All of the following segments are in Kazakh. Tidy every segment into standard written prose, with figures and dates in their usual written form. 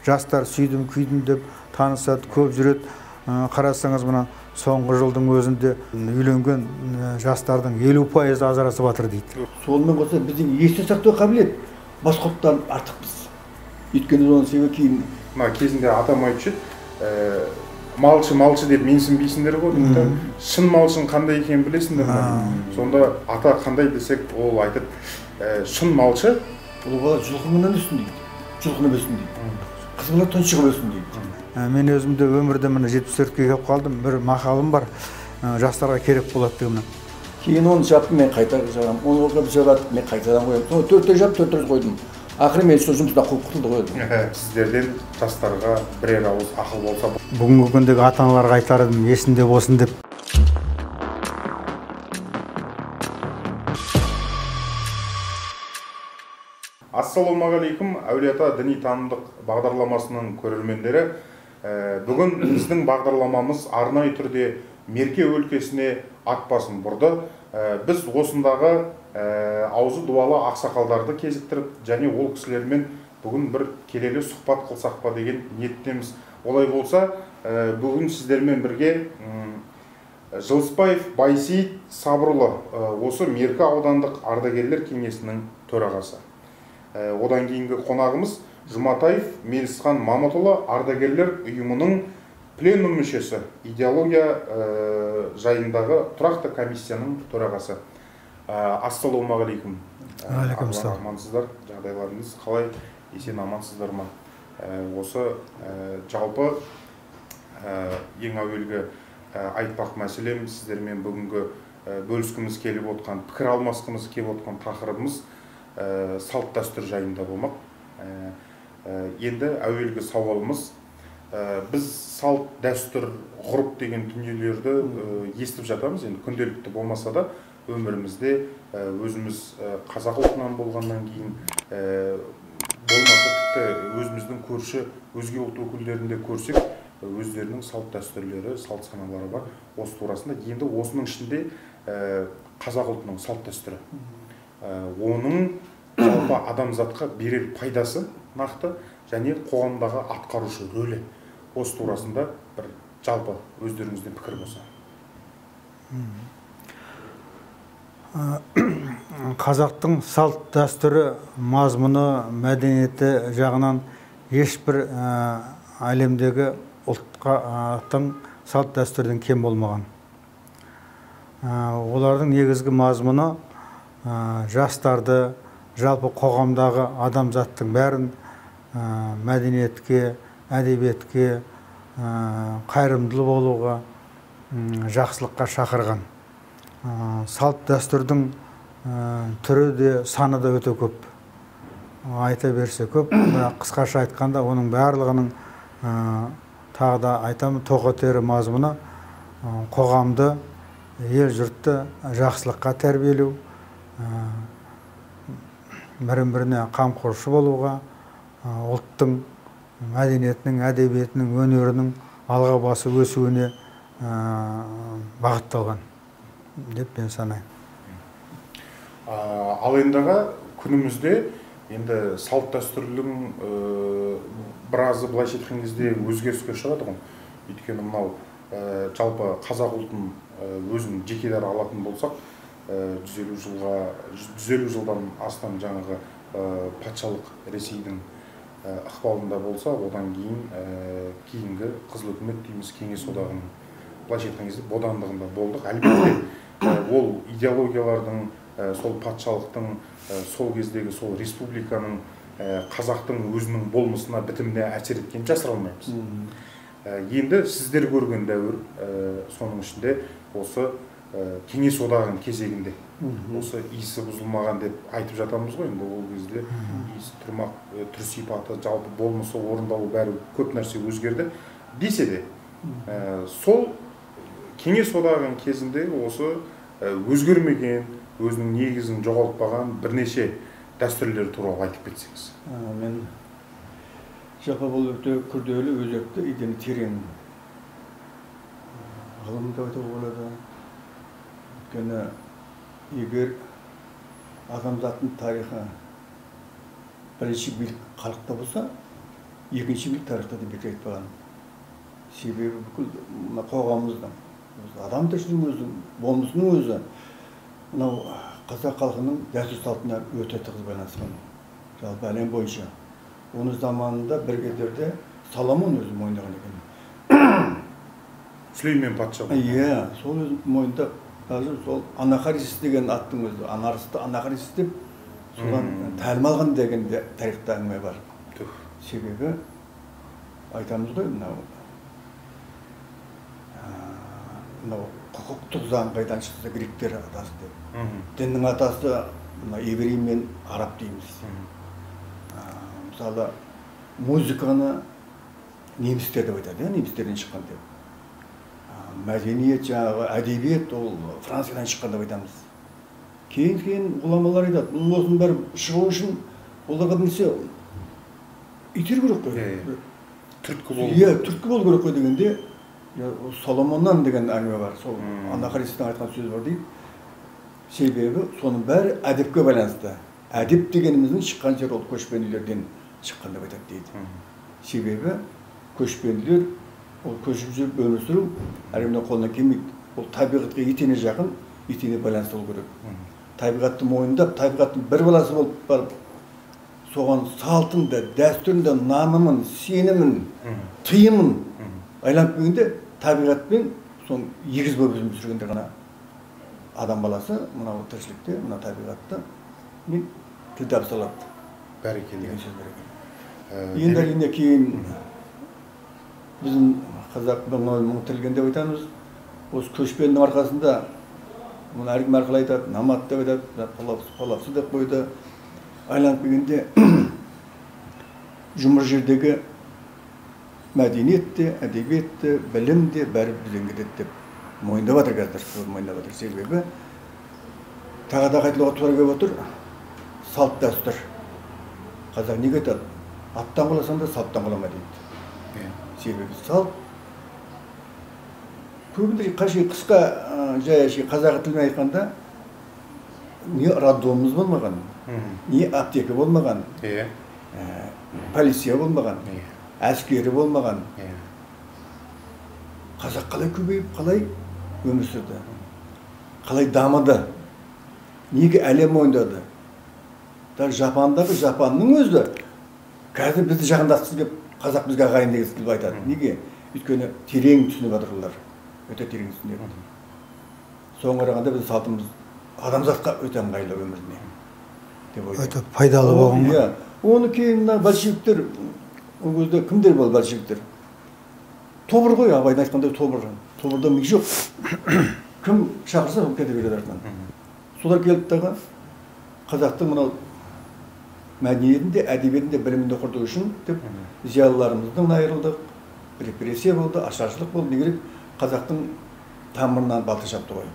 Жастар сүйдім, күйдім деп танысады, көп жүреді. Қарасаңыз, мына соңғы жылдың өзінде үйленген жастардың 50% ажырасып жатыр дейді. Сонымен қоса біздің есте сақтау қабілет басқа ұлттан артықпыз. Өйткені оның себебі кейін мына кезінде атам айтушы еді, малшы малшы деп менсінбейсіңдер ғой дейді. Шын малшының қандай екенін білесіңдер ме? Сонда ата қандай десек, ол айтады, шын малшы ұл бала жылқы өссін дейді, жылқыны өссін дейді. Қыз бала тұншығып өссін дейді. Мен өзімде өмірде міне 74-ке келіп қалдым, бір мақалым бар, жастарға керек болады деген. Кейін оны жаптым, мен қайта жағам, оны оқып жабады, мен қайтадан қоямын. Соны төрттен жап, төрт рет қойдым. Ақыры мен сол жұмыстан қуып құтылды ғой. Сіздерден жастарға бірер ауыз ақыл болса. Бүгінгі күндегі ата-аналарға айтар едім, есінде болсын деп. Ассалаумағалейкум, Әулиеата діни танымдық бағдарламасының көрермендері. Бүгін біздің бағдарламамыз арнайы түрде Мерке өлкесіне ат басын бұрды. Біз осындағы аузы дуалы ақсақалдарды кезіктіріп, және ол кісілермен бүгін бір келелі сұхбат қылсақ па деген ниеттеміз. Олай болса, бүгін сіздермен бірге Жылысбаев Байсейіт Сабырұлы, осы Меркі аудандық ардагерлер кеңесінің төрағасы. Одан кейінгі қонағымыз Жұматаев Мелісхан Мамытұлы, ардагерлер ұйымының пленум мүшесі, идеология жайындағы тұрақты комиссияның төрағасы. Ассалаумағалейкум. Алейкумассалам. Амансыздар, жағдайларыңыз қалай? Есен амансыздар ма? Осы жалпы ең әуелгі айтпақ мәселем, сіздермен бүгінгі бөліскіміз келіп отқан, пікір алмасқымыз келіп отқан тақырыбымыз салт дәстүр жайында болмақ. Енді әуелгі сауалымыз, біз салт дәстүр, ғұрып деген дүниелерді естіп жатамыз. Енді күнделікті болмаса да өмірімізде өзіміз қазақ ұлтынан болғаннан кейін, болмаса тіпті өзіміздің көрші өзге ұлт өкілдерінде көрсек, өздерінің салт дәстүрлері, салт саналары бар. Осы турасында енді осының ішінде қазақ ұлтының салт дәстүрі, оның жалпы адамзатқа берер пайдасы нақты және қоғамдағы атқарушы рөлі, осы турасында бір жалпы өздеріңізден пікір болса. Қазақтың салт дәстүрі мазмұны, мәдениеті жағынан ешбір әлемдегі ұлттың салт дәстүрден кем болмаған. Олардың негізгі мазмұны жастарды, жалпы қоғамдағы адамзаттың бәрін мәдениетке, әдебиетке, қайырымдылы болуға, жақсылыққа шақырған. Салт дәстүрдің түрі де, саны да өте көп. Айта берсе көп, бірақ қысқаша айтқанда оның барлығының тағы да айтамын, тоқетері мазмұны қоғамды, ел жұртты жақсылыққа тәрбиелеу, бірін-біріне қамқоршы болуға, ұлттың мәдениетінің, әдебиетінің, өнерінің алға басып өсуіне бағытталған деп мен санаймын. Ал ендігі күнімізде енді салт дәстүрдің біразы былайша айтқан кезде өзгеріске ұшырады ғой. Өйткені мынау жалпы қазақ ұлтын өзін жеке дара алатын болсақ, 150 жылдан астам жаңағы патшалық Ресейдің ықпалында болса, одан кейін кейінгі Қызыл үкімет дейміз, Кеңес одағының былайша айтқан кезде бодандығында болдық. Әлбетте ол идеологиялардың, сол патшалықтың, сол кездегі сол республиканың, қазақтың өзінің болмысына, бітіміне әсер еткенін жасыра алмаймыз. Енді сіздер көрген дәуір, соның ішінде осы Кеңес одағының кезегінде осы иісі бұзылмаған деп айтып жатамыз ғой. Енді ол кезде иісі тұрмақ, түр сипаты, жалпы болмысы, орындалу бәрі көп нәрсе өзгерді десе де, сол Кеңес одағының кезінде осы өзгермеген, өзінің негізін жоғалтпаған бірнеше дәстүрлері туралы айтып кетсеңіз. Мен жалпы бұл өте күрделі, өзекті, идеяны терең ғылым деп айтуға болады. Өйткені егер адамзаттың тарихы бірінші билік халықта болса, екінші билік тарихта деп бекер айтпаған. Себебі бүкіл мына қоғамымыздың, адам тіршілігінің өзі, болмысының өзі мынау қазақ халқының дәстүр салтына өте тығыз байланысқан. Жалпы әлем бойынша. Оның заманында бір кездерде Соломон өзі мойындаған екен. Сүлеймен патша. Иә, сол өзі мойындап, даже сол Анахарисис деген аттың өзі, Анарысты Анахарисис деп содан тәлім алған деген де тарихта әңгіме бар. Себебі айтамыз ғой, мынау құқықтық заң қайдан шықса гректер атасы деп. Діннің атасы мына еврей мен араб дейміз. Мысалы, музыканы немістер деп айтады, немістерден шыққан деп. Мәдениет, жаңағы әдебиет ол Франциядан шыққан деп айтамыз. Кейін-кейін ғұламалар айтады, бұның осының бәрі шығу үшін оларға бірнәрсе итеру керек қой. Түрткі болу. Иә, түрткі болу керек қой дегенде, Соломоннан деген әңгіме бар. Сол Анахарисистің айтқан сөзі бар дейді. Себебі соның бәрі әдепке байланысты. Әдеп дегеніміздің шыққан жері ол көшпенділерден шыққан деп айтады дейді. Себебі көшпенділер ол көшіп жүріп өмір сүру әркімнің қолынан келмейді. Ол табиғатқа етене жақын, етене байланысты болу керек. Табиғатты мойындап, табиғаттың бір баласы болып барып, соған салтын да, дәстүрін де, нанымын, сенімін, тыйымын айланып келгенде табиғатпен соның егіз болып өмір сүргенде ғана адам баласы мынау тіршілікте, мына табиғатты мен тіл табыса алады. Бәрекелді. Деген сөз бар екен. Енді әрине кейін біздің қазақ мың тілген деп айтамыз. Осы көшпендің арқасында мұны әркім әрқалай айтады, намат деп айтады, палапсы деп қойды. Айланып келгенде жұмыр жердегі мәдениет те, әдебиет те, білім де бәрі бізден кетеді деп мойындап жатыр қазір, мойындап жатыр. Себебі тағы да қайталауға тура келіп отыр. Салт дәстүр. Қазақ неге айтады? Аттан құласаң да салттан құлама дейді. Себебі салт көбінде қысқа жай қазақы тілмен айтқанда не роддомымыз болмаған, не аптека болмаған, полиция болмаған, әскері болмаған. Қазақ қалай көбейіп, қалай өмір сүрді, қалай дамыды, неге әлем мойындады. Даже Жапандағы Жапанның өзі қазір бізді жақындатқысы келіп, қазақ бізге ағайын дегісі келіп айтады. Неге? Өйткені терең түсініп жатыр олар. Өте терең түсінеді. Соған қарағанда біздің салтымыз адамзатқа өте ыңғайлы өміріне деп ойлаймын. Өте пайдалы болған. Иә. Оны кейін мына большевиктер, ол кезде кімдер болды большевиктер? Тобыр ғой, Абайдың айтқандай тобыр. Тобырда ми жоқ. Кім шақырса, ол кете береді артынан. Солар келді дағы қазақтың мынау мәдениетінде, әдебиетінде, білімінде құрту үшін деп зиялыларымыздан айырылдық, репрессия болды, ашаршылық болды. Не керек, қазақтың тамырынан балта шапты ғой.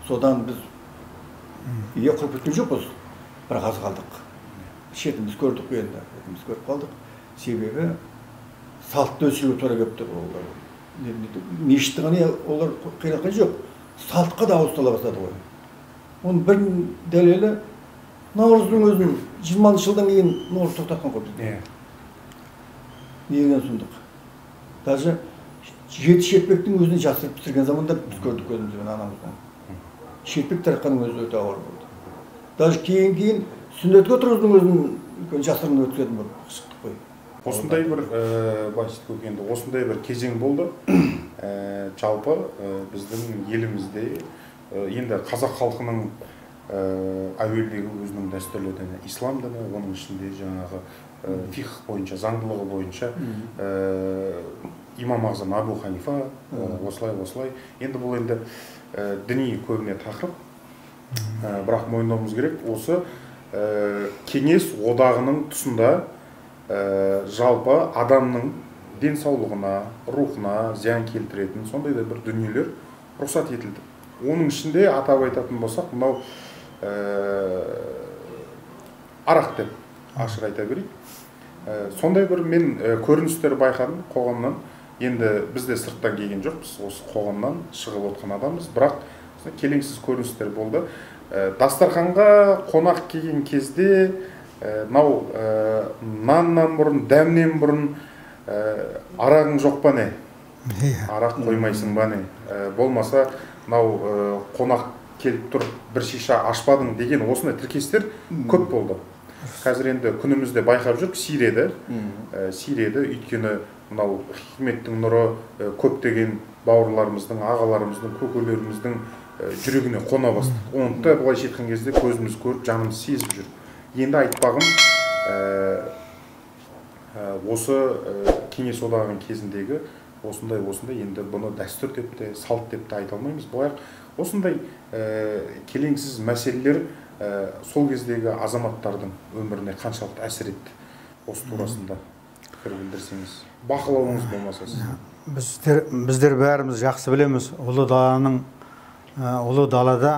Содан біз ие құрып кеткен жоқпыз, бірақ аз қалдық. Шетіміз көрдік қой енді, шетіміз көріп қалдық. Себебі салтты өсіруге тура келіп тұр олар. Мешітті ғана олар қиратқан жоқ, салтқа да ауыз сала бастады ғой. Оның бір дәлелі Наурыздың өзін 20 жылдан кейін Наурыз тоқтатқан ғой бізде. Не деген сұмдық. Даже жеті шертпектің өзін жасырып пісірген заманда біз көрдік көзімізбен анамыздан. Шертпек таратқанның өзі өте ауыр болды. Даже кейін-кейін сүндетке отырғыздың өзін үлкен жасырын өткізетін болып шықтық қой. Осындай бір енді осындай бір кезең болды. Жалпы біздің елімізде енді қазақ халқының әуелдегі өзінің дәстүрлі діні ислам діні, оның ішінде жаңағы фиқх бойынша, заңдылығы бойынша имам ағзам Абу Ханифа осылай осылай. Енді бұл енді діни көбіне тақырып, бірақ мойындауымыз керек, осы Кеңес одағының тұсында жалпы адамның денсаулығына, рухына зиян келтіретін сондай да бір дүниелер рұқсат етілді. Оның ішінде атап айтатын болсақ, мынау Арақ деп ашық айта берейік. Сондай бір мен көріністер байқадым қоғамнан. Енді біз де сырттан келген жоқпыз, осы қоғамнан шығып отқан адамбыз, бірақ келеңсіз көріністер болды. Дастарханға қонақ келген кезде мынау наннан бұрын, дәмнен бұрын арағың жоқ па не? Арақ қоймайсың ба не? Болмаса мынау қонақ келіп тұр, бір шиша ашпадың деген осындай тіркестер көп болды. Қазір енді күнімізде байқап жүрік, сиреді. Сиреді, өйткені мынау хикметтің нұры көптеген бауырларымыздың, ағаларымыздың, көкелеріміздің жүрегіне қона бастады. Оны да былайша айтқан кезде көзіміз көріп, жанымыз сезіп жүр. Енді айтпағым, осы Кеңес одағының кезіндегі осындай енді бұны дәстүр деп те, салт деп те айта алмаймыз. Былай осындай келеңсіз мәселелер сол кездегі азаматтардың өміріне қаншалықты әсер етті? Осы турасында пікір білдірсеңіз, бақылауыңыз болмаса сіз. Біздер бәріміз жақсы білеміз, ұлы даланың, ұлы далада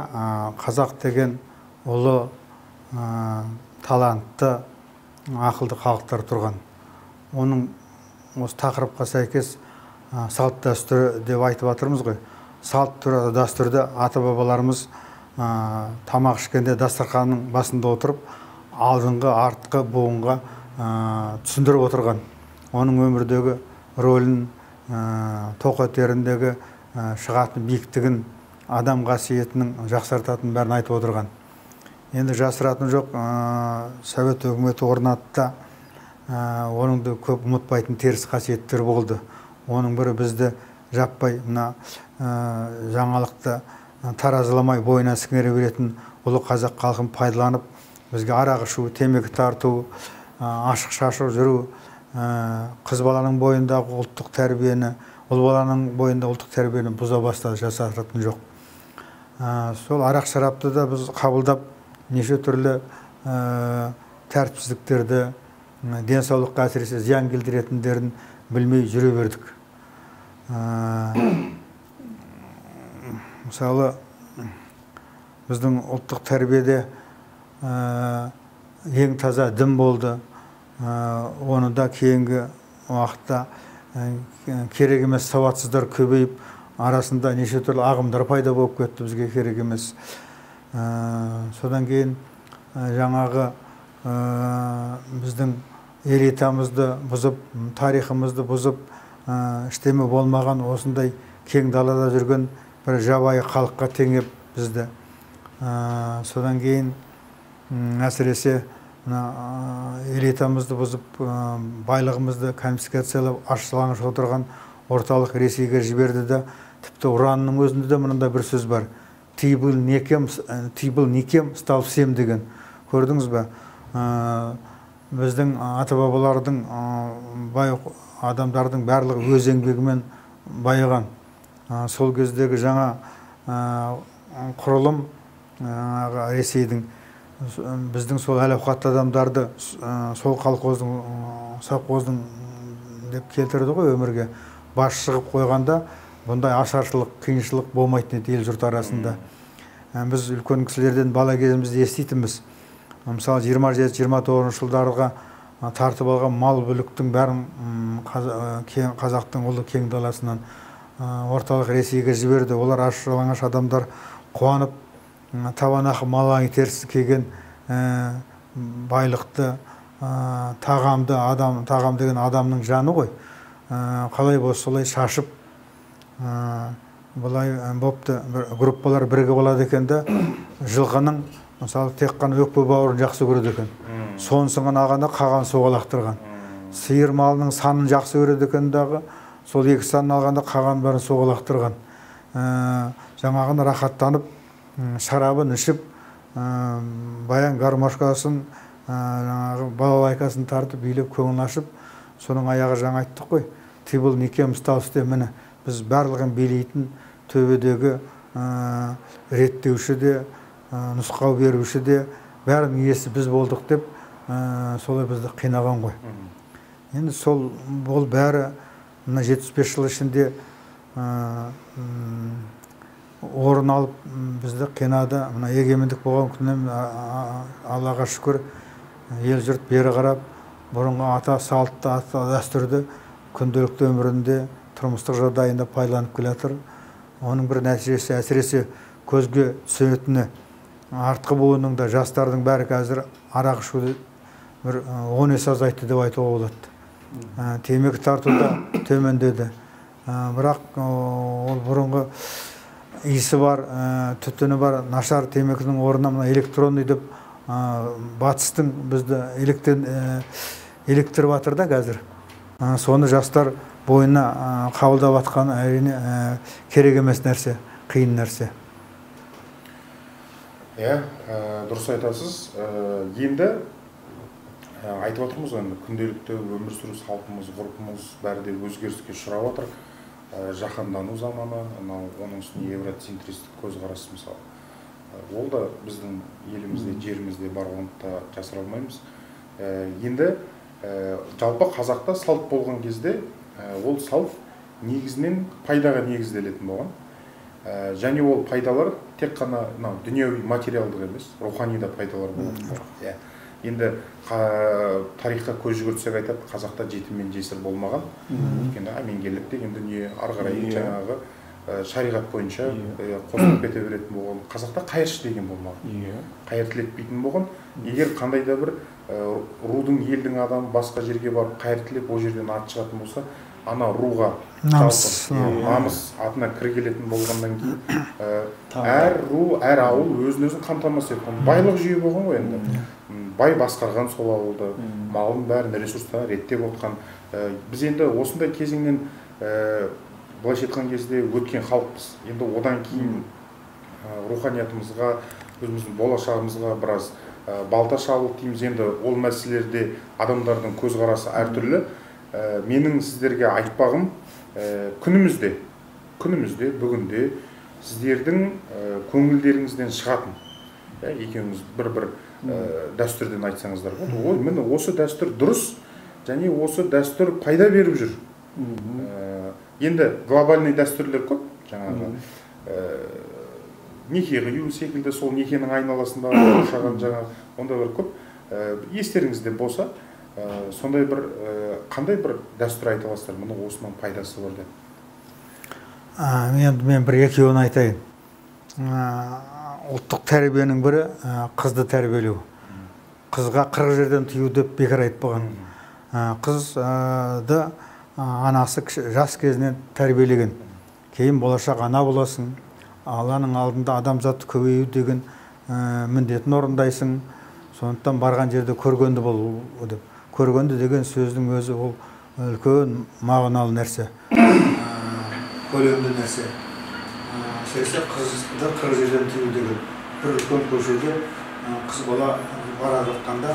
қазақ деген ұлы талантты, ақылды халықтар тұрған. Оның осы тақырыпқа сәйкес салт дәстүрі деп айтып жатырмыз ғой. Салт дәстүрді ата-бабаларымыз тамақ ішкенде дастарханның басында отырып, алдыңғы, артқы буынға түсіндіріп отырған. Оның өмірдегі рөлін, тоқетеріндегі шығатын биіктігін, адам қасиетінің жақсартатын бәрін айтып отырған. Енді жасыратын жоқ, Совет өкіметі орнатты да, оның да көп ұмытпайтын теріс қасиеттері болды. Оның бірі бізді жаппай мына жаңалықты таразыламай бойына сіңіре беретін ұлы қазақ халқын пайдаланып, бізге арақ ішу, темекі тарту, ашық шашық жүру, қыз баланың бойындағы ұлттық тәрбиені, ұл баланың бойында ұлттық тәрбиені бұза бастады, жасыратын жоқ. Сол арақ шарапты да біз қабылдап, неше түрлі тәртіпсіздіктерді, денсаулыққа әсіресе зиян келтіретіндерін білмей жүре бердік. Мысалы, біздің ұлттық тәрбиеде ең таза дін болды. Оны да кейінгі уақытта керек емес сауатсыздар көбейіп, арасында неше түрлі ағымдар пайда болып кетті, бізге керек емес. Содан кейін жаңағы біздің элитамызды бұзып, тарихымызды бұзып, ештеме болмаған осындай кең далада жүрген бір жабайы халыққа теңеп бізді. Содан кейін әсіресе элитамызды бұзып, байлығымызды конфискациялап, аш-жалаңаш отырған орталық Ресейге жіберді де, тіпті Ұранның өзінде де мынандай бір сөз бар. Ты был никем, ты был никем, стал всем деген. Көрдіңіз бе? Біздің ата-бабалардың, бай адамдардың барлығы өз еңбегімен байыған. Сол кездегі жаңа құрылым Ресейдің біздің сол әл-ауқатты адамдарды сол колхоздың, совхоздың деп келтірді ғой өмірге. Бас шығып қойғанда бұндай ашаршылық, қиыншылық болмайтын еді ел жұрт арасында. Біз үлкен кісілерден бала кезімізде еститінбіз. Мысалы, 27-29 жылдарға тартып алған мал бүліктің бәрін қазақтың ұлы кең даласынан орталық Ресейге жіберді. Олар аш жалаңаш адамдар қуанып, табан ақы малайы терісі келген байлықты, тағамды, адам, тағам деген адамның жаны ғой. Қалай болса солай шашып, былай бопты, бір группалар бірігіп алады екен де, жылқының мысалы тек қана өкпе бауырын жақсы көреді екен. Сонысын ғана алғанда қаған суға лақтырған. Сиыр малының санын жақсы көреді екен дағы, сол екі санын алғанда қаған бәрін суға лақтырған. Жаңағыны рахаттанып, шарабын ішіп, баян гармошкасын, жаңағы балалайкасын тартып, билеп көңіл ашып, соның аяғы жаңа айттық қой. Ты был никем, стал всем. Міне, біз барлығын билейтін төбедегі реттеуші де, нұсқау беруші де, бәрінің иесі біз болдық деп солай бізді қинаған ғой. Енді сол ол бәрі мына 75 жыл ішінде орын алып бізді қинады. Мына егемендік болған күннен Аллаға шүкір, Ел жұрт бері қарап, бұрынғы ата салтты, ата дәстүрді күнделікті өмірінде, тұрмыстық жағдайында пайдаланып келе жатыр. Оның бір нәтижесі, әсіресе көзге түсетіні, артқы буынның да, жастардың бәрі қазір арақ ішуді бір 10 есе азайтты деп айтуға болады. Темекі тарту да төмендеді. Бірақ ол бұрынғы иісі бар, түтіні бар нашар темекінің орнына мына электронный деп батыстың бізді электіріп жатыр да қазір. Соны жастар бойына қабылдап жатқаны әрине керек емес нәрсе, қиын нәрсе. Иә, дұрыс айтасыз. Енді айтып жатырмыз ғой, енді күнделікті өмір сүру салтымыз, ғұрпымыз бәрі де өзгеріске ұшырап жатыр. Жаһандану заманы, оның үстіне евроцентристік көзқарас мысалы. Ол да біздің елімізде, жерімізде бар, оны да жасыра алмаймыз. Енді жалпы қазақта салт болған кезде, ол салт негізінен пайдаға негізделетін болған. Және ол пайдалар тек қана дүниеуи материалдық емес, рухани да пайдалар болған. Енді тарихқа көз жүгіртсек айтады, қазақта жетім мен жесір болмаған. Өйткені әмеңгерлік деген дүние ары қарай жаңағы шариғат бойынша қосылып кете беретін болған. Қазақта қайыршы деген болмаған. Қайыр тілетпейтін болған. Егер қандай да бір рудың, елдің адамы басқа жерге барып қайыр тілеп, ол жерден ат шығатын болса, ана руға намыс атына кір келетін болғаннан кейін әр ру, әр ауыл өзін өзін қамтамасыз еткен. Байлық жүйе болған ғой енді. Бай басқарған сол ауылды, малын бәрін, ресурстарын реттеп отқан. Біз енді осындай кезеңнен былайша айтқан кезде өткен халықпыз. Енді одан кейін руханиятымызға, өзіміздің болашағымызға біраз балта шабылды дейміз. Енді ол мәселелерде адамдардың көзқарасы әртүрлі. Менің сіздерге айтпағым, күнімізде, бүгінде сіздердің көңілдеріңізден шығатын, екеуіңіз бір-бір дәстүрден айтсаңыздар болды. Ой, міне осы дәстүр дұрыс және осы дәстүр пайда беріп жүр. Енді глобальный дәстүрлер көп, жаңағы неке қию секілді, сол некенің айналасында қоршаған жаңағы ондайлар көп. Естеріңізде болса, сондай бір қандай бір дәстүр айта аласыздар, мұны осының пайдасы бар деп? Мен бір екеуін айтайын. Ұлттық тәрбиенің бірі қызды тәрбиелеу. Қызға 40 жерден тыю деп бекер айтпаған. Қызды анасы жас кезінен тәрбиелеген. Кейін болашақ ана боласың, Алланың алдында адамзат көбею деген міндетін орындайсың. Сондықтан барған жерде көргенді бол деп. Көргенді деген сөздің өзі ол үлкен мағыналы нәрсе, көлемді нәрсе. Әсіресе қызды 40 жерден тыю деген. Бір үлкен көшеде қыз бала бара жатқанда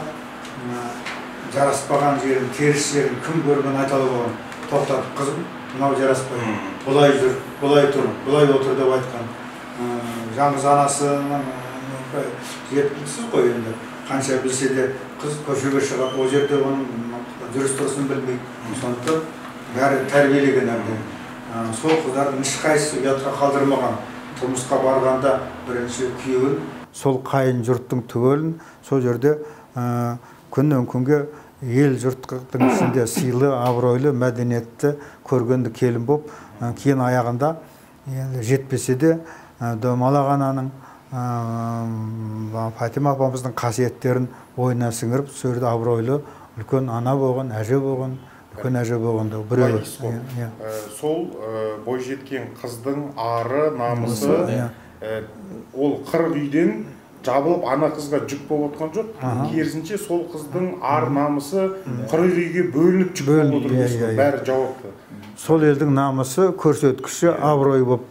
жараспаған жерін, теріс жерін кім көрген айта алған, тоқтатып, қызым, мынау жараспайды, бұлай жүр, бұлай тұр, бұлай отыр деп айтқан. Жаңғыз анасының жеткіліксіз қой енді. Қанша білсе де қыз көшеге шығып, ол жерде оның жүріс тұрысын білмейді. Сондықтан бәрі тәрбиелеген әбден. Сол қыздардың ешқайсысы ұятқа қалдырмаған. Тұрмысқа барғанда бірінші күйеуін, сол қайын жұрттың түгелін сол жерде күннен күнге ел жұрттың ішінде сыйлы, абыройлы, мәдениетті, көргенді келін боп, кейін аяғында енді жетпесе де Домалақ ананың, Фатима апамыздың қасиеттерін бойына сіңіріп, сол жерде абыройлы үлкен ана болған, әже болған, үлкен әже болған да біреуі. Сол бойжеткен қыздың ары, намысы, ол 40 үйден жабылып ана қызға жүк болып отқан жоқ. Керісінше сол қыздың ар намысы 40 үйге бөлініп жүк болып отыр. Бәрі жауапты. Сол елдің намысы, көрсеткіші, абыройы болып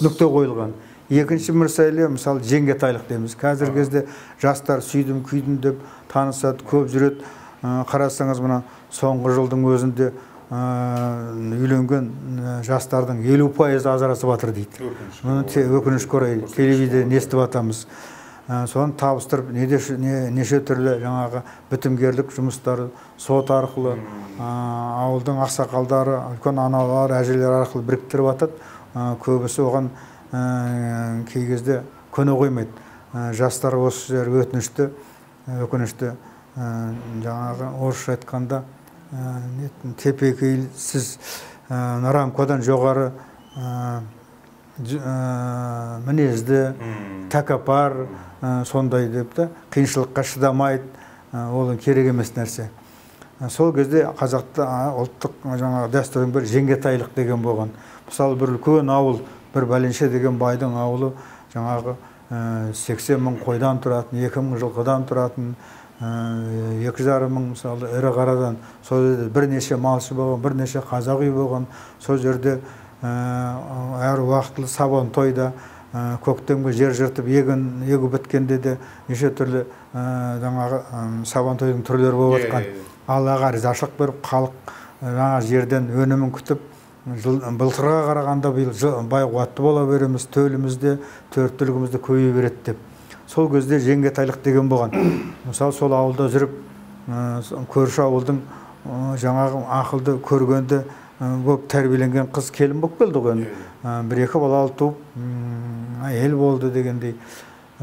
нүкте қойылған. Екінші мәселе, мысалы, жеңгетайлық дейміз. Қазіргі кезде жастар сүйдім, күйдім деп танысады, көп жүреді. Қарасаңыз, мына соңғы жылдың өзінде үйленген жастардың 50% ажырасып жатыр дейді. Мұны өкінішке орай телевизордан естіп жатамыз. Соны табыстырып, неше түрлі жаңағы бітімгерлік жұмыстары сот арқылы, ауылдың ақсақалдары, үлкен аналар, әжелер арқылы біріктіріп жатады. Көбісі оған кей кезде көне қоймайды. Жастар осы жер өкінішті, Жаңағы орысша айтқанда тепе-теңсіз, рамкадан жоғары мінезді, тәкаппар, сондай деп та, қиыншылыққа шыдамайды, ол керек емес нәрсе. Сол кезде қазақта ұлттық жаңағы дәстүрдің бір жеңгетайлық деген болған. Мысалы, бір үлкен ауыл, бір бәленше деген байдың ауылы жаңағы 80 мың қойдан тұратын, 2 мың жылқыдан тұратын, 2,5 мың мысалы ірі қарадан. Сол жерде бірнеше малшы болған, бірнеше қазақ үй болған. Сол жерде әр уақытылы сабан тойда, көктемгі жер жыртып егін егу біткенде де неше түрлі жаңағы сабан тойдың түрлері болып жатқан. Аллаға ризашылық беріп, халық жаңа жерден өнімін күтіп, былтырға қарағанда биыл бай қуатты бола береміз, төлімізде, төрт түлігімізді көбейе береді деп. Сол кезде жеңгетайлық деген болған. Мысалы, сол ауылда жүріп, көрші ауылдың жаңағы ақылды, көргенді болып тәрбиеленген қыз келін болып келді ғой. Бір екі балалы туып, әйел болды дегендей.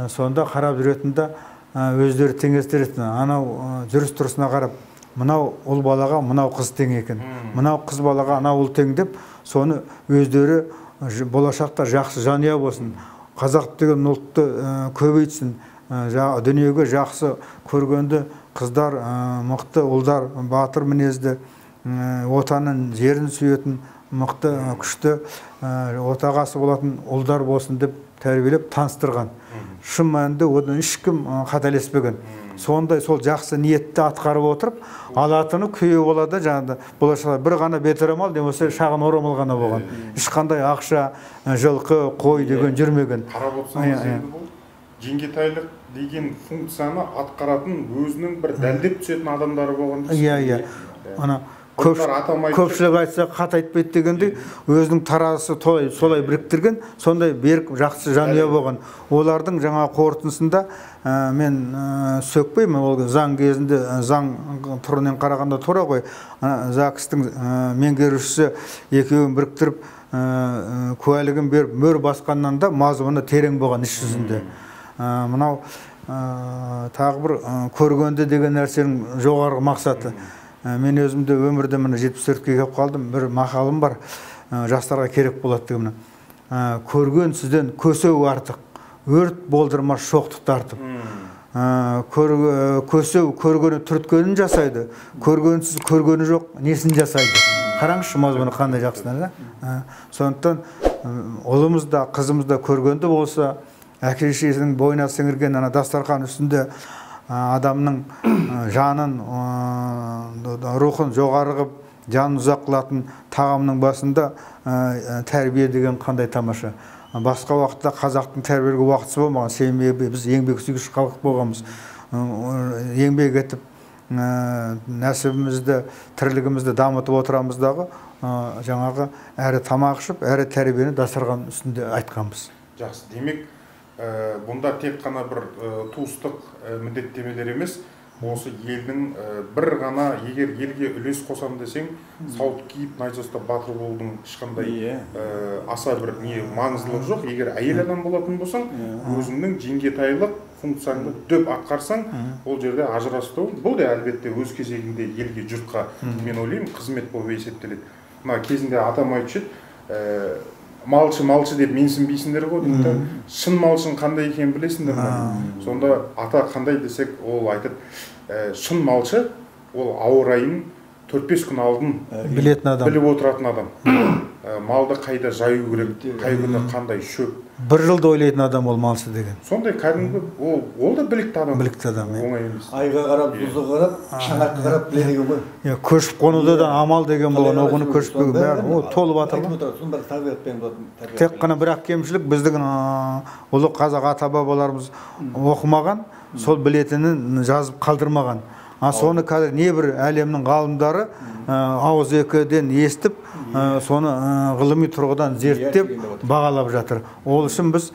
Сонда қарап жүретін де, өздері теңестіретін, анау жүріс тұрысына қарап, мынау ұл балаға мынау қыз тең екен, мынау қыз балаға анау ұл тең деп, соны өздері болашақта жақсы жанұя болсын, қазақ деген ұлтты көбейтсін, дүниеге жақсы көргенді қыздар, мықты ұлдар, батыр мінезді, отанын, жерін сүйетін, мықты, күшті, отағасы болатын ұлдар болсын деп тәрбиелеп таныстырған. Шын мәнінде одан ешкім қателеспеген. Сондай сол жақсы ниетті атқарып отырып, алатыны күйеу болады, жаңағыда болашақта бір ғана бет орамал, не болмаса шағын орамал ғана болған. Ешқандай ақша, жылқы, қой деген жүрмеген. Қарап отырсаңыз, енді бұл жеңгетайлық деген функцияны атқаратын өзінің бір дәлдеп түсетін адамдары болған дейсіз. Иә, иә. Ана көпшілік айтса қат айтпайды дегендей, өзінің таразысы солай біріктірген, сондай берік жақсы жанұя болған. Олардың жаңа қорытындысында мен сөкпеймін, ол заң кезінде заң түрінен қарағанда тура ғой. ЗАГСтың меңгерушісі екеуін біріктіріп куәлігін беріп мөр басқаннан да мазмұны терең болған іс жүзінде. Мынау тағы бір көргенді деген нәрсенің жоғарғы мақсаты. Мен өзімде өмірде міне 74-ке келіп қалдым, бір мақалым бар, жастарға керек болады деген. Көрген сізден көсеу артық, өрт болдырмас шоқты тартып. Көсеу көргені түрткенін жасайды, көргенсіз көргені жоқ, несін жасайды. Қараңызшы мазмұны қандай жақсы нәрсе. Сондықтан ұлымыз да, қызымыз да көргенді болса, әке шешесінің бойына сіңірген ана дастархан үстінде адамның жанын, рухын жоғары қылып, жанын ұзақ қылатын тағамның басында тәрбие деген қандай тамаша. Басқа уақытта қазақтың тәрбиелеуге уақытысы болмаған, себебі біз еңбек сүйгіш халық болғанбыз. Еңбек етіп, нәсібімізді, тірлігімізді дамытып отырамыз дағы, жаңағы әрі тамақ ішіп, әрі тәрбиені дастархан үстінде айтқанбыз. Жақсы, демек бұнда тек қана бір туыстық міндеттемелер емес, осы елдің бір ғана, егер елге үлес қосам десең, сауыт киіп, найза ұстап батыр болудың ешқандай аса бір не маңыздылығы жоқ. Егер әйел адам болатын болсаң, өзіңнің жеңгетайлық функцияңды дөп атқарсаң, ол жерде ажырасу, бұл да әлбетте өз кезегінде елге, жұртқа, мен ойлаймын, қызмет болып есептеледі. Мына кезінде атам айтушы еді, малшы малшы деп менсінбейсіңдер ғой дейді. Шын малшының қандай екенін білесіңдер ме? Сонда ата қандай десек, ол айтады, шын малшы ол ауа райын 4-5 күн алдын білетін адам, біліп отыратын адам. Малды қайда жаю керек, қай күні қандай шөп. Бір жылды ойлайтын адам ол малшы деген. Сондай кәдімгі ол да білікті адам. Білікті адам. Оңай емес. Айға қарап, жұлдызға қарап, шаңыраққа қарап біледі екен ғой. Иә, көшіп қонуда да амал деген болған, оғыны көшіп бәрі ол толып жатыр ғой. Соның бәрі табиғатпен болатын. Тек қана бір-ақ кемшілік, біздің ұлы қазақ ата-бабаларымыз оқымаған, сол білетінін жазып қалдырмаған. Соны қазір небір әлемнің ғалымдары ауызекіден естіп, соны ғылыми тұрғыдан зерттеп, бағалап жатыр. Ол үшін біз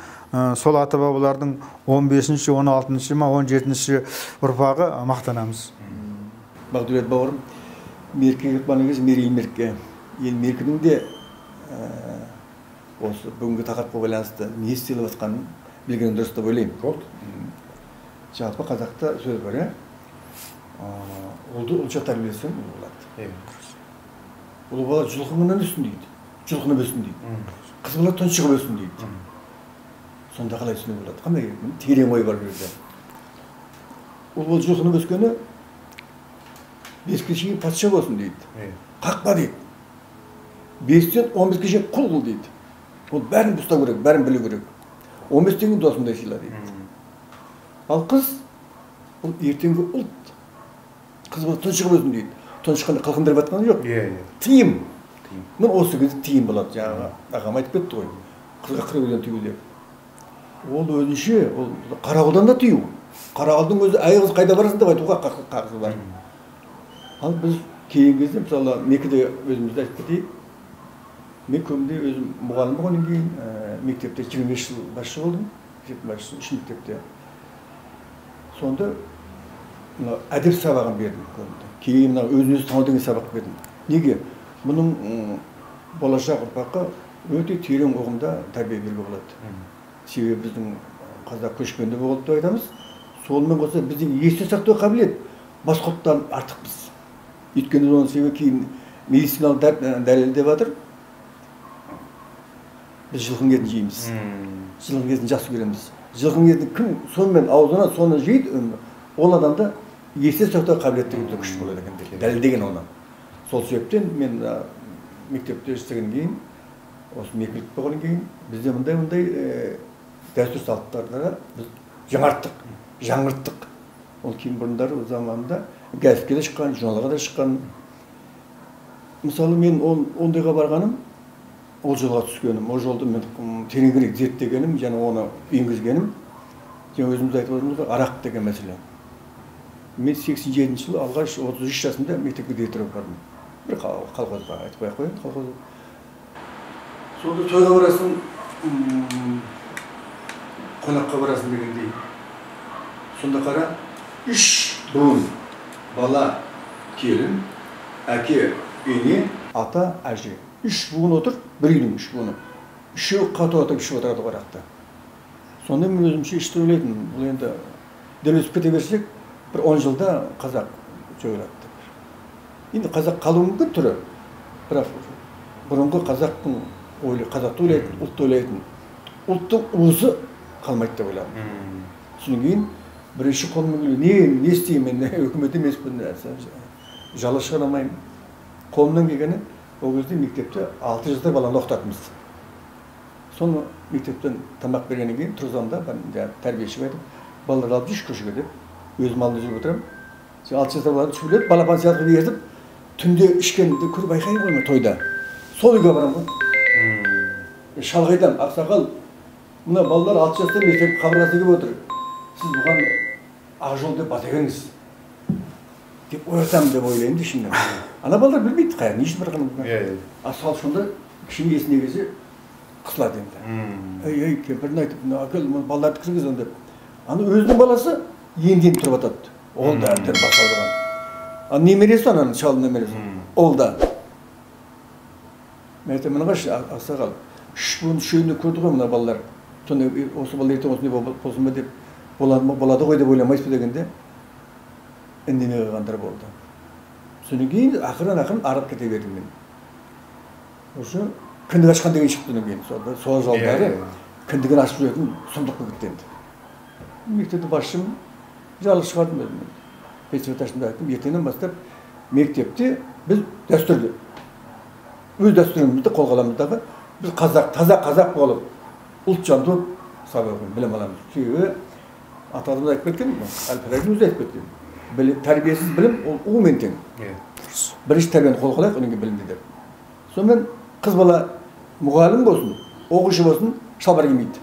сол ата-бабалардың 15-ші, 16-шы, 17-ші ұрпағы мақтанамыз. Бақдәулет бауырым, мерекеге келіп қалған кезде мерейлі мереке. Енді мерекенің де осы бүгінгі тақырыпқа байланысты не істеліп жатқанын білген дұрыс деп ойлаймын. Жалпы қазақта сөз бар, иә? Ұлды ұлша тәрбиелесең ұл болады. Ұл бала жылқыңнан өссін дейді, жылқынып өссін дейді. Қыз бала тұншығып өссін дейді. Сонда қалай түсінуге болады? Қандай терең ой бар бұл жерде. Ұл бала жылқынып өскені 5-ке шейін патша болсын дейді. Қақпа дейді. 5-тен 15-ке шейін құл қыл дейді. Ол бәрін ұстау керек, бәрін білу керек. 15-тен кейін досымдай сыйла дейді. Ал қыз, ол ертеңгі ұлт. Қыз бала тұншығып өссін дейді. Тұншыққанда қылқындырып жатқан жоқ. Тыйым. Міне осы кезде тыйым болады. Жаңағы ағам айтып кетті ғой. Қызға қырық тыю деп. Ол өзінше, ол қарауылдан да тыю. Қарауылдың өзі, әй қыз қайда барасың деп айтуға қақысы бар. Ал біз кейінгі кезде, мысалы, Мекеде өзімізді айтып кетейік. Мен көбінде өзім мұғалім болғаннан кейін мектепте 25 жыл басшы болдым. Мектептің басшысы 3 мектепте. Сонда мына әдеп сабағын бердім көбінде. Кейін мына өзін өзі тану деген сабақ бердім. Неге? Бұның болашақ ұрпаққа өте терең ұғымда тәрбие беруге болады. Себебі біздің қазақ көшпенді болды деп айтамыз. Сонымен қоса біздің есте сақтау қабілет басқа ұлттан артықпыз. Өйткені оның себебі кейін медициналық дәлелдеп жатыр. Біз жылқының етін жейміз. Жылқының етін жақсы көреміз. Жылқының етін кім сонымен аузына соны жейді, ол адамда есте сақтау қабілеттігі өте күшті болады екен деп дәлелдеген оны. Сол себептен мен мектепте істегеннен кейін, осы мекелік болғаннан кейін бізде мындай дәстүр салттарды біз жаңарттық, жаңғырттық. Ол кейін бұрындары заманында газетке де шыққан, журналға да шыққан. Мысалы, мен ондайға барғаным, ол жолға түскенім, ол жолды мен тереңірек зерттегенім және оны енгізгенім, және өзіміз айтып отырмыз ғой, арақ деген мәселе. Мен 87 жылы алғаш 33 жасымда мектепке директор болып бардым. Бір колхозға айтып қояйын, колхоз. Сонда тойға барасың, қонаққа барасың дегендей. Сонда қара, 3 буын бала, келін, әке, ене, ата, әже. 3 буын отыр, бір үйдің 3 буыны. Үшеуі қату отырып ішіп отырады арақты. Сонда мен өзімше ішті ойлайтынмын. Бұл енді дәл өсіп кете берсек, бір 10 жылда қазақ жойылады деп. Енді қазақ қалуы мүмкін түрі, бірақ бұрынғы қазақтың қазақты ойлайтын, ұлтты ойлайтын, ұлттың уызы қалмайды деп ойладым. Содан кейін бірінші қолымнан келген, не істеймін, мен үкімет емеспін, жала шығара алмаймын. Қолымнан келгені ол кезде мектепте 6 жасар баланы оқытатынбыз. Соны мектептен тамақ бергеннен кейін тұрғызамын да, тәрбиешіге айтып, балаларды алып жүрші көшеге деп, өзім алдында жүріп отырамын. 6 жасар баланы түсіп балапан сияқты ертіп, түнде ішкенді көріп байқаймын ғой мен тойда. Сол үйге барамын ғой. Шалғайдан, ақсақал, мына балалар 6 жастан мектеп қабырғасы келіп отыр. Сіз бұған ақ жол деп бата беріңіз деп оятамын деп ойлаймын да ішімнен. Ана балалар білмейді қай, не үшін барғанын. А сол сонда кішкене есіне келсе қысылады енді. Ей, ей, кемпірін айтып, әкел, балаларды кіргіз деп. Ана өзінің баласы енді-енді тұрып атады. Ол да әбден бас ауырған. А немересі ананың, шалдың немересі. Ол да. Мен айтамын, мына қарашы, ақсақал, үш буын үшеуін көрді ғой мына балалар. Сонда осы бала ертең осындай болсын ба деп, болады ғой деп ойламайсыз ба дегенде, үндемей қалғандар болды. Содан кейін ақырын-ақырын арып кете бердім мен. Осы кіндік ашқан деген шықты одан кейін. Сол жалдары кіндігін ашып жүретін сұмдық болып кетті енді. Мектепте басшым жарлық шығардым өзім. Председательшімді айттым, ертеңнен бастап мектепте біз дәстүрлі, өз дәстүрімізді қолға аламыз дағы, біз қазақ, таза қазақ болып, ұлт жанды болып сабақ оқимыз, білім аламыз. Себебі аталарымыз айтып кеткен, Әл-Фарабидің өзі айтып кеткен. Тәрбиесіз білім ол умен тең. Бірінші тәрбиені қолға алайық, одан кейін білімді деп. Сонымен қыз бала мұғалім болсын, оқушы болсын, шалбар кимейді.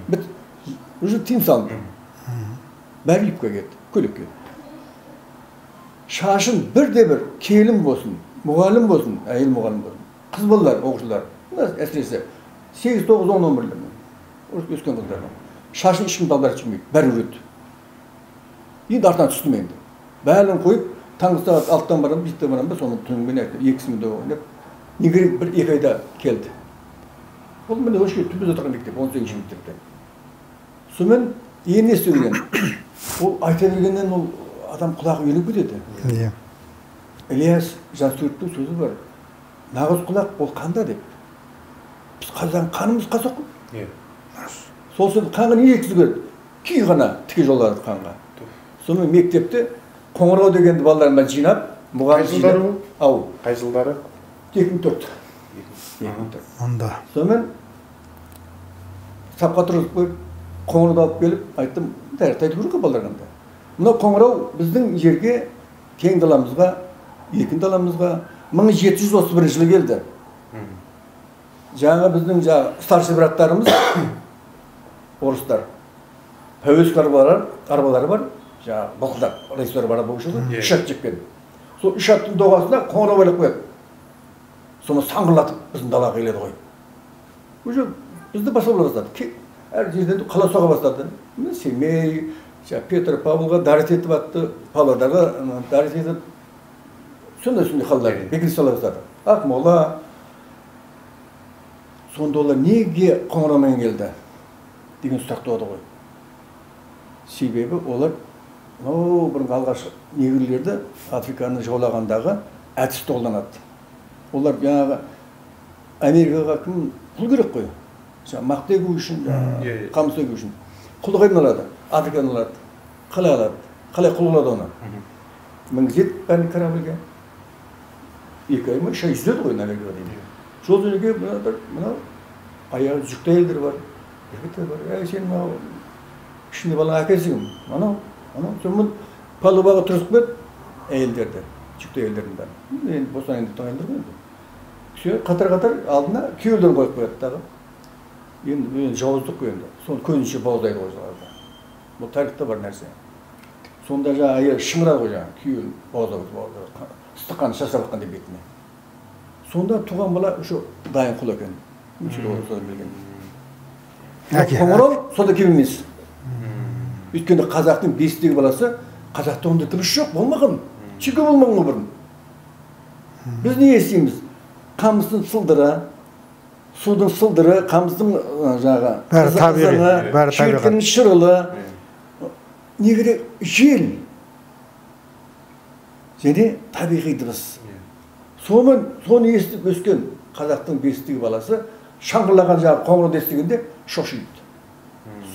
Біт, уже тыйым салынды. Бәрі юбка киеді, көйлек киеді. Шашын бірде-бір келін болсын, мұғалім болсын, әйел мұғалім болсын, қыз балалар, оқушылар, әсіресе 8, 9, 10, 11-лер, өскен қыздар. Шашын ешкім далбар шешпейді, бәрі үреді. Енді артынан түстім енді. Бәрін қойып, таңғы сағат 6-тан барамын, 7-тен барамын ба, соны түнімен 2-сімен ойнап, не керек 1-2 айда келді. Ол міне осы жерде түбінде отырған мектеп, 18-ші мектепте. Сонымен енді не істеу керек? Ол айта бергеннен ол адам құлағы үйреніп кетеді. Ілияс Жансүгіровтің сөзі бар. Нағыз құлақ ол қанда деп. Біз қазақ қанымыз қазақ қой. Сол сөзді қанға не жеткізу керек? Күй ғана тіке жолдады қанға. Сонымен мектепте қоңырау дегенді балаларымнан жинап, мұғалім Қай жылдары ол? Ау. Қай жылдары? 2004. 2004. Онда. Сонымен сапқа тұрғызып қойып, қоңырауды алып келіп, айттым, тарихты айту керек қой балаларға да. Мына қоңырау біздің жерге, кең даламызға, еркін даламызға 1731 жылы келді. Жаңа біздің старший браттарымыз, орыстар, пәуескі арбалары бар, жаңа былқылдап, рейстері бар болушы еді, үш ат жеккен. Сол үш аттың доғасына қоңырау байлап қояды. Соны саңғырлатып біздің далаға келеді ғой. Уже бізді баса бастады. Әр жерден қала соға бастады. Семей, Петр Павлға дарит етіп атты, Павлодарға дарит етіп, сондай-сондай қалалар бекініс сала бастады. Ақмола. Сонда олар неге қоңыраумен келді деген сұрақ туады ғой. Себебі олар бұрынғы алғашқы негрлерді Африканы жаулағандағы әдісті қолданады. Олар жаңағы Америкаға кім құл керек қой? Мақта егу үшін, қамыс егу үшін. Құлды қайдан алады? Африкадан алады. Қалай алады? Қалай құл қылады оны? Мінгізеді бәрін корабльге. 2 ай ма, 3 ай жүзеді ғой Америкаға дейін. Жол жөнекей мынау аяғы жүкті әйелдер бар, еркектер бар. Әй, сен мынау кішкене баланың әкесі кім? Анау, анау. Сонымен палубаға тұрғызып қояды әйелдерді, жүкті әйелдердің бәрін. Енді бостан енді әйелдер ғой енді. Все, қатар-қатар алдына күйеулерін қойып қояды тағы. Енді жауыздық қой енді. Соны көзінше бауыздайды ғой жаңағыда. Бұл тарихта бар нәрсе. Сонда жаңа әйел шыңғырады ғой жаңа, күйеуін бауыздап, ыстық қаны шашырап жатқандай бетіне. Сонда туған бала уже дайын құл екен. Содан білген. Қоңырау сонда кем емес. Өйткені қазақтың бестегі баласы, қазақта ондай дыбыс жоқ, болмаған. Шіркеу болмаған ғой бұрын. Біз не естиміз? Қамыстың сылдыры, судың сылдыры, қамыстың жаңағы ызыңы, шіркінің шырылы, не керек? Жел. Және табиғи дыбыс. Соны естіп өскен қазақтың бестегі баласы шаңғырлаған жаңағы қоңырауды естігенде шошиды.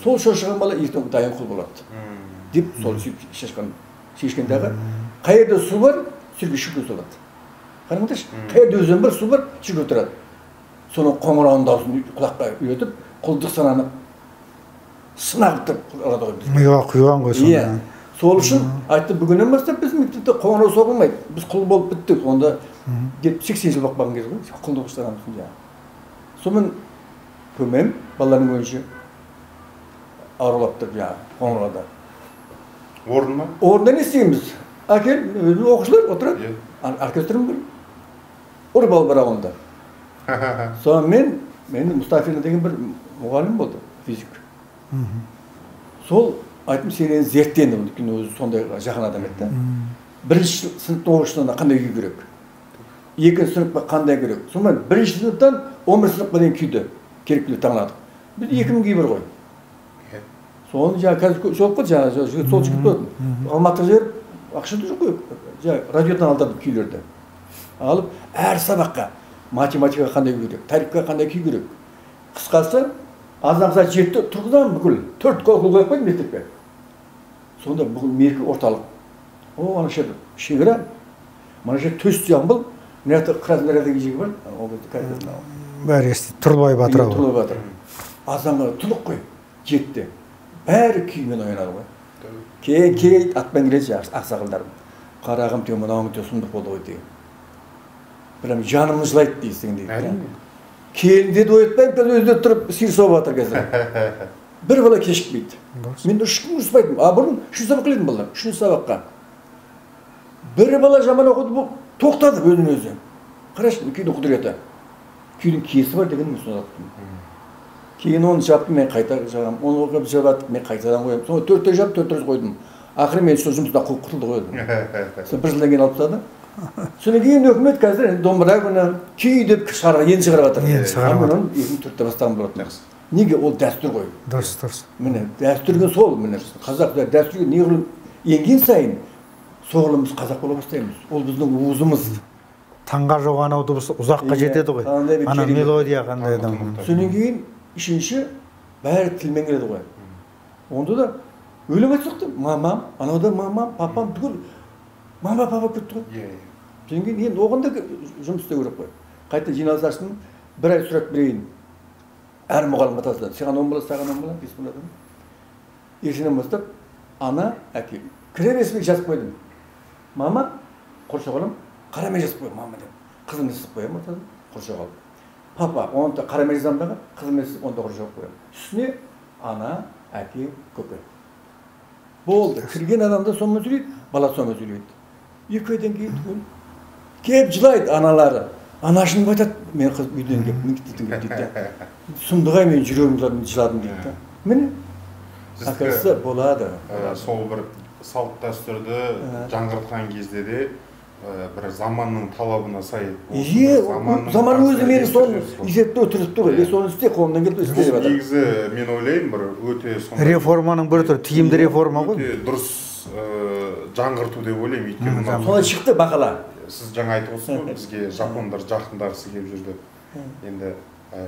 Сол шошыған бала ертең дайын құл болады деп сол шешкендағы қай жерде су бар, сол жерге шіркеу салады. Қараңдаршы, қай жерде өзен бар, су бар, шіркеу тұрады. Соны қоңырауының дауысын құлаққа үйретіп, құлдық сананы сынап тұрып алады ғой бізге. Миға құйған ғой соны. Сол үшін айтты, бүгіннен бастап біз мектепте қоңырау соғылмайды. Біз құл болып біттік. Онда 80 жыл бақпаған кез ғой, құлдық ұстанамыз жаңағы. Сонымен көмем балалардың көзінше аралап тұрып жаңағы қоңырауда. Орнына? Орнында не істейміз? Әкел, өзіміз оқушылар отырады. Оркестрім бар. Ұрып алып барады онда. Сонымен менің Мұстафина деген бір мұғалім болды, физик. Сол айттым, сен енді зерттендім, өйткені өзі сондай жақын адам еді. Бірінші сыныптың оқушысына қандай күй керек? Екінші сыныпқа қандай керек? Сонымен бірінші сыныптан 11 сыныпқа дейін күйді керектілік таңдадық. Біз 2000 күй бар ғой. Соны жаңа қазір жоқ қой, жаңа сол жігіт болатын. Алматыға жіберіп, ақша да жоқ қой. Жаңа радиодан алдырдым күйлерді. Алып әр сабаққа математикаға қандай күй керек, тарихқа қандай күй керек. Қысқасы, азан сағат 7-те тұрғызамын бүкіл. 4 колокол қойып қойдым мектепке. Сонда бүкіл меркі орталық. О, ана жерде шекара, мына жерде төс Жамбыл, мына жақта Краснодар деген жер бар. Ол кезде бәрі естиді. Тұрлыбай батыр. Тұрлыбай батыр. Азанға тұнық қой, 7-те. Бәрі күймен оянады ғой. Кей атпен келеді ақсақалдарым. Қарағым те мынауың те сұмдық болды ғой деген. Прям жаным жылайды дейсің дейді. Келіндерді оятпаймын, қазір өздері тұрып сиыр сауып жатыр қазір. Бір бала кешікпейді. Мен 3 күн ұрыспайтынмын. А бұрын 3 сабақ келетін балалар, 3 сабаққа. Бір бала жаман оқыды, тоқтады өзін өзі. Қарашы, күйдің құдіреті. Күйдің киесі бар деген мен соны айттым. Кейін оны жаптым, мен қайта жағам. Оны оқып жабаттым, мен қайтадан қоямын. Соны 4-те жап, 4 қойдым. Ақыры мен сол жұмыстан құтылды ғой. Сол бір жылдан кейін алып тастады. Содан кейін өкімет қазір домбыра күні күй деп енді шығарып жатыр. Енді шығарып жатыр. Мен оны 2004-те бастаған болатын. Неге ол дәстүр ғой? Дұрыс, дұрыс. Міне дәстүрген сол, міне қазақ дәстүрге неғұрлым енген сайын Соғылым біз қазақ бола бастаймыз. Ол біздің уызымыз. Таңға жоқ анау дыбыс ұзаққа жетеді ғой. Ана мелодия қандай адам. Содан кейін үшінші бәрі тілмен келеді ғой. Онда да өлең айтсақ та мамам, анау да мамам, папам түгел мама папа кетті ғой. Содан кейін енді оған да жұмыс істеу керек қой. Қайта жиналыс аштым, бір ай сұрақ берейін. Әр мұғалім атасынан, саған 10 бала, саған 10 бала, 5 бала. Ертеңнен бастап ана, әке. Кіре берісімен жазып қойдым. Мама, қоршап аламын, қарамай жазып қоямын, мама деп. Қызыммен сызып қоямын, ортадан қоршап алып. Папа, оны да қарамай жазамын дағы, қызыммен сызып, оны да қоршап қоямын. Үстіне ана, әке, көке. Болды. Кірген адам да сонымен сөйлейді, бала сонымен сөйлейді. 2 айдан кейін келіп жылайды аналары. Анашым айтады, мен қыз үйден келіп, мен кететін келіп дейді. Сұмдық ай, мен жүрегім жыладым, жыладым дейді. Міне, оказывается, болады. Сол бір салт дәстүрді жаңғыртқан кезде де бір заманның талабына сай. Заманның өзі мені соны есепте өтіріп тұр ғой. Соны істе, қолымнан келіп істе деп жатыр. Негізі мен ойлаймын, бір өте сондай реформаның бір түрі, тиімді реформа ғой. Өте дұрыс жаңғырту деп ойлаймын, өйткені солай шықты бақала. Сіз жаңа айтып отырсыз ғой, бізге жапондар жақындағысы келіп жүр деп. Енді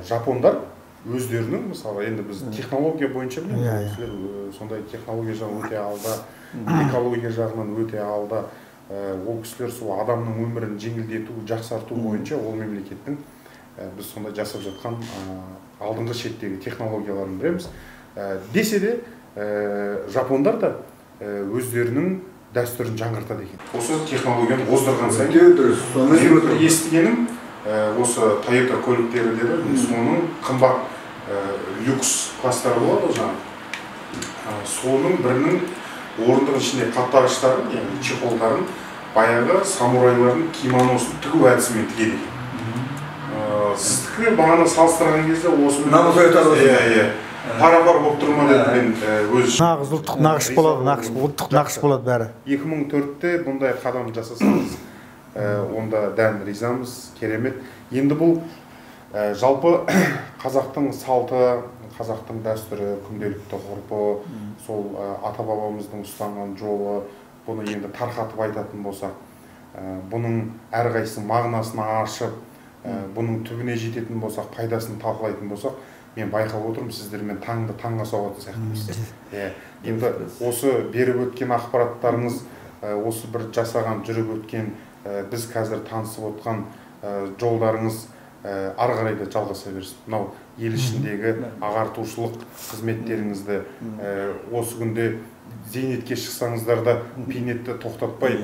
жапондар өздерінің, мысалы, енді біз технология бойынша білеміз, кісілер сондай технология жағынан өте алда, экология жағынан өте алда. Ол кісілер сол адамның өмірін жеңілдету, жақсарту бойынша ол мемлекеттің біз сондай жасап жатқан алдыңғы шеттегі технологияларын білеміз. Десе де, жапондар да өздерінің дәстүрін жаңғыртады екен. Осы технологияны оздырған сайын. Мен бір естігенім, осы Toyota көліктері деді, соның қымбат люкс кластары болады ғой жаңағы. Соның бірінің орындық ішінде қаптағыштарын, яғни чехолдарын баяғы самурайлардың кимоносын тігу әдісімен тігеді екен. Сіздікі бағана салыстырған кезде осымен пара-пар болып тұр ма деп мен өз нағыз ұлттық нақыш болады, нақыш ұлттық нақыш болады бәрі. 2004-те бұндай қадам жасасаңыз, онда дән ризамыз, керемет. Енді бұл жалпы қазақтың салты, қазақтың дәстүрі, күнделікті ғұрпы, сол ата-бабамыздың ұстанған жолы, бұны енді тарқатып айтатын болсақ, бұның әрқайсының мағынасын ашып, бұның түбіне жететін болсақ, пайдасын талқылайтын болсақ, мен байқап отырмын, сіздермен таңды таңға соғатын сияқтымыз. Енді осы беріп өткен ақпараттарыңыз, осы бір жасаған, жүріп өткен, біз қазір танысып отқан жолдарыңыз ары қарай да жалғаса берсін. Мынау ел ішіндегі ағартушылық қызметтеріңізді осы күнде зейнетке шықсаңыздар да бейнетті тоқтатпай,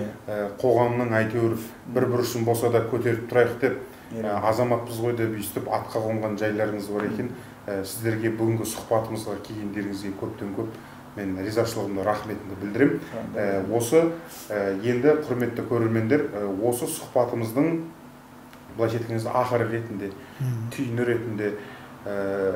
қоғамның әйтеуір бір бұрышын болса да көтеріп тұрайық деп, азаматпыз ғой деп өйстіп атқа қонған жайларыңыз бар екен. Сіздерге бүгінгі сұхбатымызға келгендеріңізге көптен көп мен ризашылығымды, рахметімді білдіремін. Осы енді құрметті көрермендер, осы сұхбатымыздың былайша айтқан кезде ақыры ретінде, түйіні ретінде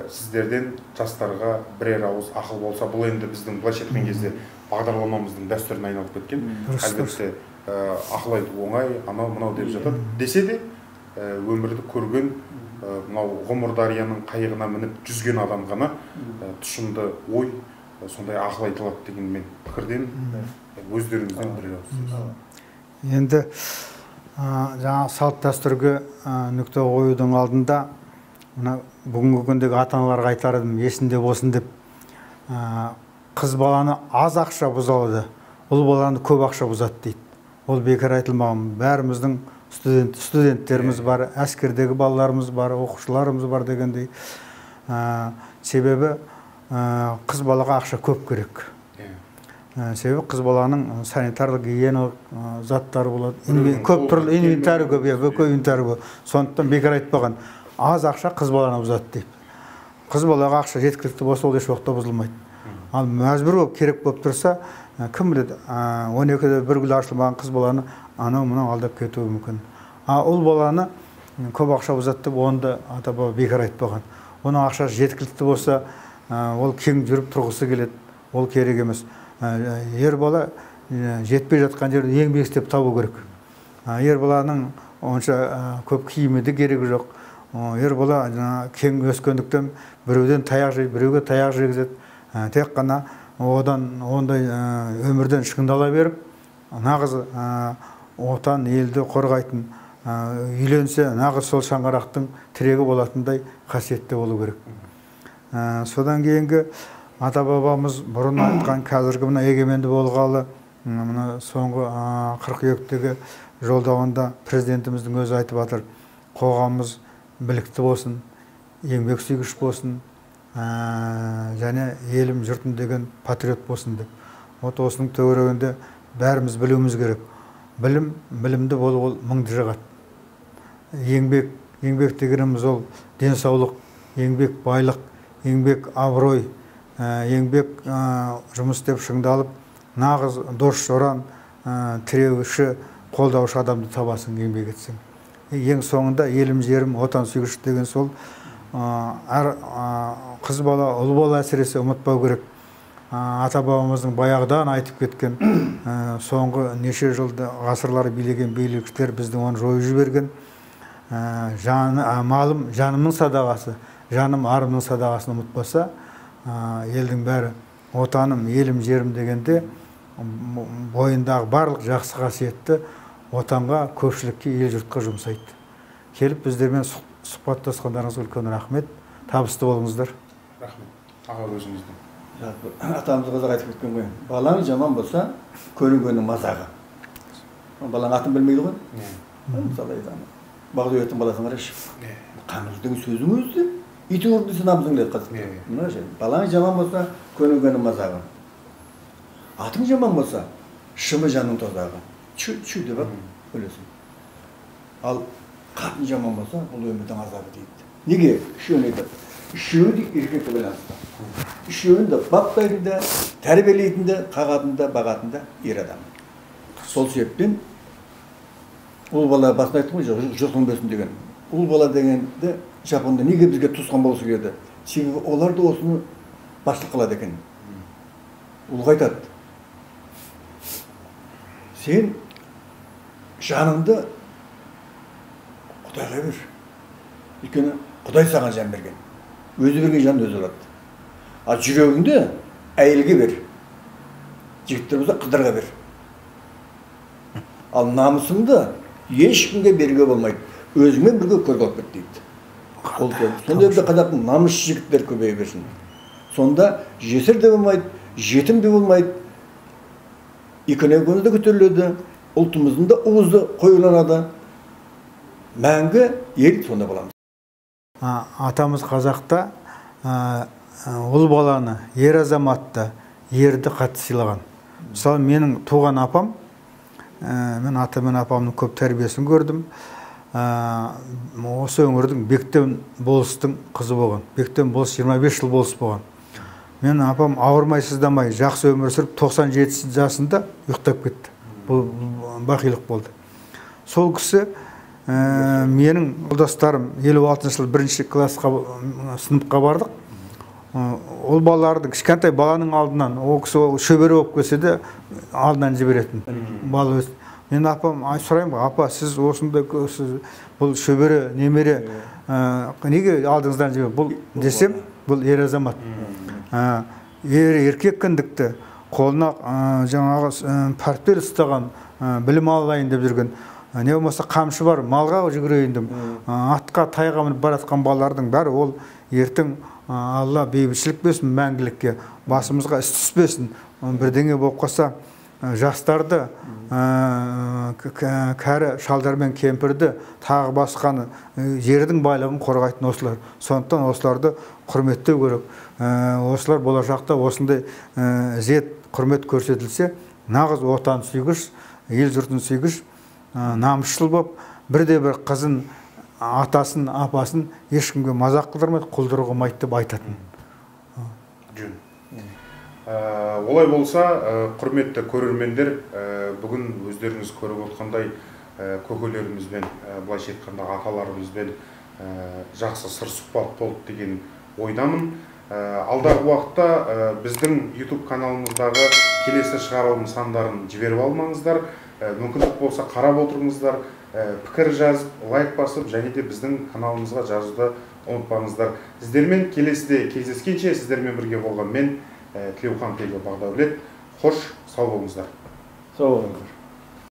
сіздерден жастарға бірер ауыз ақыл болса, бұл енді біздің былайша айтқан кезде бағдарламамыздың дәстүріне айналып кеткен. Әлбетте ақыл айту оңай, анау мынау деп жатады. Десе де өмірді көрген, мынау ғұмыр дарияның қайығына мініп жүзген адам ғана тұшымды ой, сондай ақыл айта алады деген мен пікірден өздеріңізден бірер ауыз сөз. Енді жаңа салт дәстүрге нүкте қоюдың алдында мына бүгінгі күндегі ата-аналарға айтар едім, есінде болсын деп, қыз баланы аз ақша бұзады, ұл баланы көп ақша бұзады дейді. Ол бекер айтылмаған. Бәріміздің студенттеріміз бар, әскердегі балаларымыз бар, оқушыларымыз бар дегендей. Себебі қыз балаға ақша көп керек. Себебі қыз баланың санитарлық, гигиеналық заттары болады, көп түрлі инвентары көп, көп инвентары көп. Сондықтан бекер айтпаған, аз ақша қыз баланы бұзады деп. Қыз балаға ақша жеткілікті болса, ол еш уақытта бұзылмайды. Ал мәжбүр болып керек болып тұрса, кім біледі, 12-де бір гүл ашылмаған қыз баланы анау мынау алдап кетуі мүмкін. А ұл баланы көп ақша бұзады деп оны да ата-баба бекер айтпаған. Оның ақшасы жеткілікті болса, ол кең жүріп тұрғысы келеді, ол керек емес. Ер бала жетпей жатқан жерде еңбек істеп табу керек. Ер баланың онша көп киімі де керегі жоқ. Ер бала кең өскендіктен біреуден таяқ жейді, біреуге таяқ жегізеді. Тек қана одан ондай өмірден шыңдала беріп, Нағыз отан елді қорғайтын, үйленсе нағыз сол шаңырақтың тірегі болатындай қасиетті болу керек. Содан кейінгі ата-бабамыз бұрын айтқан, қазіргі мына егеменді болғалы мына соңғы қыркүйектегі жолдауында президентіміздің өзі айтып жатыр, қоғамымыз білікті болсын, еңбек сүйгіш болсын, және елім жұртым деген патриот болсын деп. Вот осының төңірегінде бәріміз білуіміз керек. Білім, білімді болу ол мыңды жығады. Еңбек, еңбек дегеніміз ол денсаулық, еңбек байлық, еңбек абырой, еңбек жұмыс істеп шыңдалып, нағыз дос жоран, тіреуші, қолдаушы адамды табасың еңбек етсең. Ең соңында елім, жерім, отан сүйгіш деген сол әр қыз бала, ұл бала әсіресе ұмытпау керек. Ата-бабамыздың баяғыдан айтып кеткен, соңғы неше жылды ғасырлар билеген билеушілер біздің оны жойып жіберген. Малым жанымның садағасы, жаным арымның садағасын ұмытпаса, елдің бәрі отаным, елім, жерім дегенде бойындағы барлық жақсы қасиетті отанға, көпшілікке, ел жұртқа жұмсайды. Келіп біздермен сұхбаттасқандарыңызға үлкен рахмет. Табысты болыңыздар. Рахмет. Аға өзіңіздің. Атамыз қазақ айтып кеткен ғой, балаң жаман болса, көрінгеннің мазағы. Балаң атын білмейді ғой. Мысалы, Бағдәулеттің баласын қарашы. Қамыздың сөзің өзі, итің ұрды десе намысың біледі қазір. Балаң жаман болса, көрінгеннің мазағы. Атың жаман болса, шымы жанның тозағы. Чү деп өлесің. Ал қатын жаман болса, бұл өмірдің азабы дейді. Неге? Үшеуін айтады. Үшеуі де еркекке байланысты. Үшеуін де баптайтын да, тәрбиелейтін де, қағатын да, бағатын да ер адам. Сол себептен ұл бала, басында айттым ғой, жұртың берсін деген. Ұл бала дегенде жапонда неге бізге туысқан болғысы келеді? Себебі олар да осыны басшылық қылады екен. Ұлға айтады, сен жаныңды Құдайға бер. Өйткені Құдай саған жан берген. Өзі берген жанды өзі алады. Ал жүрегіңді әйелге бер. Жігіттер болса қыздарға бер. Ал намысыңды ешкімге беруге болмайды. Өзіңмен бірге көрге алып кет дейді. Сонда енді қазақтың намысшы жігіттер көбейе берсін. Сонда жесір де болмайды, жетім де болмайды. Экономикамыз да көтеріледі, ұлтымыздың да уызы қоюланады. Мәңгі ел сонда боламыз. Атамыз қазақта ұл баланы, ер азаматты, ерді қатты сыйлаған. Мысалы, менің туған апам, мен атам мен апамның көп тәрбиесін көрдім. Осы өңірдің Бектен болыстың қызы болған. Бектен болыс 25 жыл болыс болған. Менің апам ауырмай сыздамай жақсы өмір сүріп 97 жасында ұйықтап кетті. Бұл бақилық болды. Сол кісі менің жолдастарым 56 жыл бірінші классқа, сыныпқа бардық. Ол балаларды кішкентай баланың алдынан, ол кісі шөбере болып келсе де алдынан жіберетін. Бала өз. Мен апам сұраймын, апа, сіз осындай, сіз бұл шөбере, немере, неге алдыңыздан жібер? Бұл десем, бұл ер азамат. Ер еркек кіндікті, қолына жаңағы портфель ұстаған, білім алайын деп жүрген. Не болмаса қамшы бар, малға жүгірейін деп, атқа, тайға мініп баратқан балалардың бәрі ол ертең Алла бейбітшілік берсін, мәңгілікке, басымызға іс түспесін, бірдеңе болып қалса, жастарды, кәрі шалдар мен кемпірді, тағы басқаны, жердің байлығын қорғайтын осылар. Сондықтан осыларды құрметтеу керек. Осылар болашақта осындай ізет, құрмет көрсетілсе, нағыз отан сүйгіш, ел жұртын сүйгіш, намысшыл болып, бірде-бір қызын, атасын, апасын ешкімге мазақ қылдырмайды, құлдырық қылмайды деп айтатын. Жөн. Олай болса, құрметті көрермендер, бүгін өздеріңіз көріп отқандай көкелерімізбен, былайша айтқанда аталарымызбен жақсы сыр сұхбат болды деген ойдамын. Алдағы уақытта біздің YouTube каналымыздағы келесі шығарылым сандарын жіберіп алмаңыздар. Мүмкіндік болса қарап отырыңыздар, пікір жазып, лайк басып, және де біздің каналымызға жазуды ұмытпаңыздар. Сіздермен келесіде кездескенше, сіздермен бірге болған мен, Тілеухан Тегі Бағдәулет. Қош, сау болыңыздар. Сау болыңыздар.